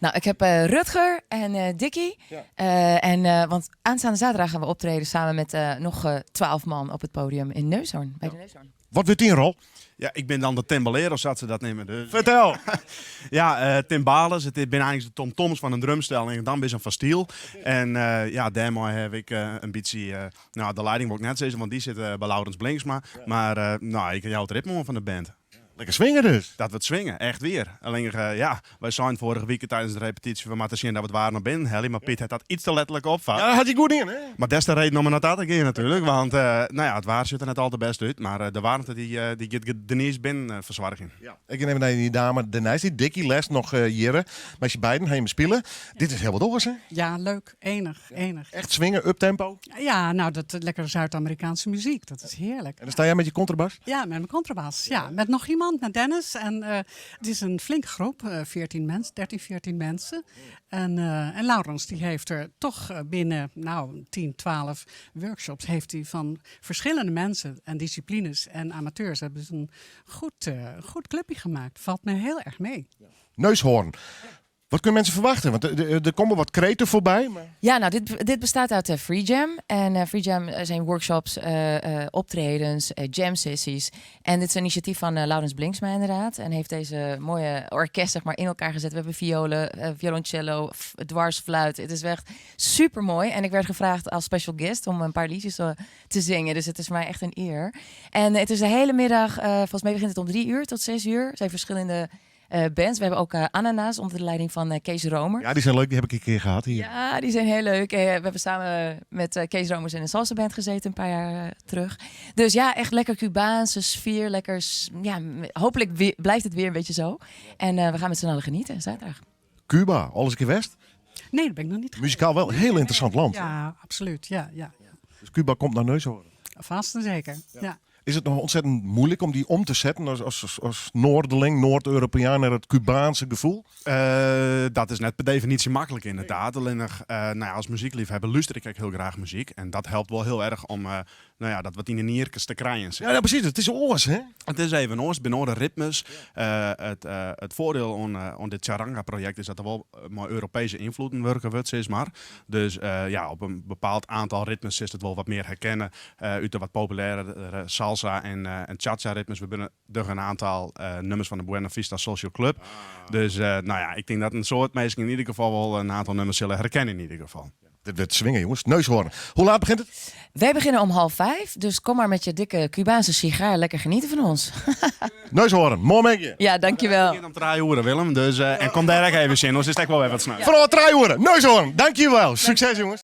Nou, ik heb Rutger en Dikkie. En, want aanstaande zaterdag gaan we optreden samen met nog 12 man op het podium in Neushoorn. Bij de Neushoorn. Wat wurdt dyn rol? Ja, ik bin dan de timbalero, sa't se dat neame. Dus. Fertel! Ja, timbales, it binne eins de tom-toms fan in drumstel en dan binne se fan stiel. En ja, dêrmei haw ik in bytsje, no, de leiding wol ik net sizze, want dy sit by Laurens Blinksma. Mar no, ik jou it ritme oan fan de band. Lekker swinge dus. Dat wurdt swinge, echt wier. Allinnich, ja, wy seinen foarige wike tidens de repetysje, we moatte sjen dat we it waar noch binnen helje, mar Piet hat dat iets te letterlik opfat. Ja, dat hat hy goed dien, hè? Mar des te reden om er nei ta te gean natuerlik, want no ja, it waar sjocht der net al te bêst út, mar de waarmte dy giet de niis binnen fersoargjen. Ja. Ik gean even nei dy dame derneist, dy Dikkie, lêst noch hjirre. Mei syn beiden ha jimme spile. Dit is hiel wat oars, hè? Ja, leuk. Enich, enich. Echt swinge, uptempo? Ja, nou, dat lekkere Zuid-Amerikaanse muziek, dat is heerlijk. En dan sta jij met je contrabas? Ja, met mijn contrabas. Ja, met nog iemand, met Dennis. En het is een flinke groep, 14 mensen, 13, 14 mensen. En Laurens die heeft er toch binnen, nou, 10, 12 workshops heeft hij van verschillende mensen en disciplines en amateurs hebben ze een goed clubje gemaakt. Valt me heel erg mee. Neushoorn. Wat kunnen mensen verwachten? Want er komen wat kreten voorbij. Maar... Ja, nou, dit bestaat uit de Free Jam. En Free Jam zijn workshops, optredens, jam sessies. En dit is een initiatief van Laurens Blinksma inderdaad. En heeft deze mooie orkest, zeg maar, in elkaar gezet. We hebben violen, violoncello, dwarsfluit. Het is echt super mooi. En ik werd gevraagd als special guest om een paar liedjes te zingen. Dus het is voor mij echt een eer. En het is de hele middag, volgens mij begint het om 3 uur tot 6 uur. Er zijn verschillende bands. We hebben ook Ananas onder de leiding van Kees Romer. Ja, die zijn leuk. Die heb ik een keer gehad hier. Ja, die zijn heel leuk. We hebben samen met Kees Romers in een salsa band gezeten een paar jaar terug. Dus ja, echt lekker Cubaanse sfeer. Lekker, ja, hopelijk blijft het weer een beetje zo. En we gaan met z'n allen genieten zaterdag. Cuba, al eens een keer west? Nee, dat ben ik nog niet geweest. Muzikaal wel een heel interessant land. Ja, absoluut. Ja. Dus Cuba komt naar Neushoorn. Vast en zeker. Ja. Is het nog ontzettend moeilijk om die om te zetten als Noorderling, Noord-Europeaan naar het Cubaanse gevoel? Dat is net per definitie makkelijk inderdaad. Alleen nog, nou ja, als muziekliefhebber luister ik ook heel graag muziek. En dat helpt wel heel erg om nou ja, dat wat in de nierkes te krijgen. Ja, ja, precies. Het is oars, hè? Het is even oars, binnen ritmes. Het voordeel aan dit Charanga-project is dat er wel maar Europese invloeden werken wordt, zeg maar. Dus ja, op een bepaald aantal ritmes is het wel wat meer herkennen uit de wat populaire salsa en cha-cha-ritmes. We hebben er een aantal nummers van de Buena Vista Social Club. Dus nou ja, ik denk dat een soort mensen in ieder geval wel een aantal nummers zullen herkennen in ieder geval. Dit werd swingen, jongens. Neushoorn. Hoe laat begint het? Wij beginnen om 4.30, dus kom maar met je dikke Cubaanse sigaar lekker genieten van ons. Neushoorn, mooi met Ja, dankjewel. Ik om 3 uur, Willem. Dus, en kom daar even in, anders is het echt wel weer wat snel. Vooral 3 uur. Neushoorn, dankjewel. Succes, jongens.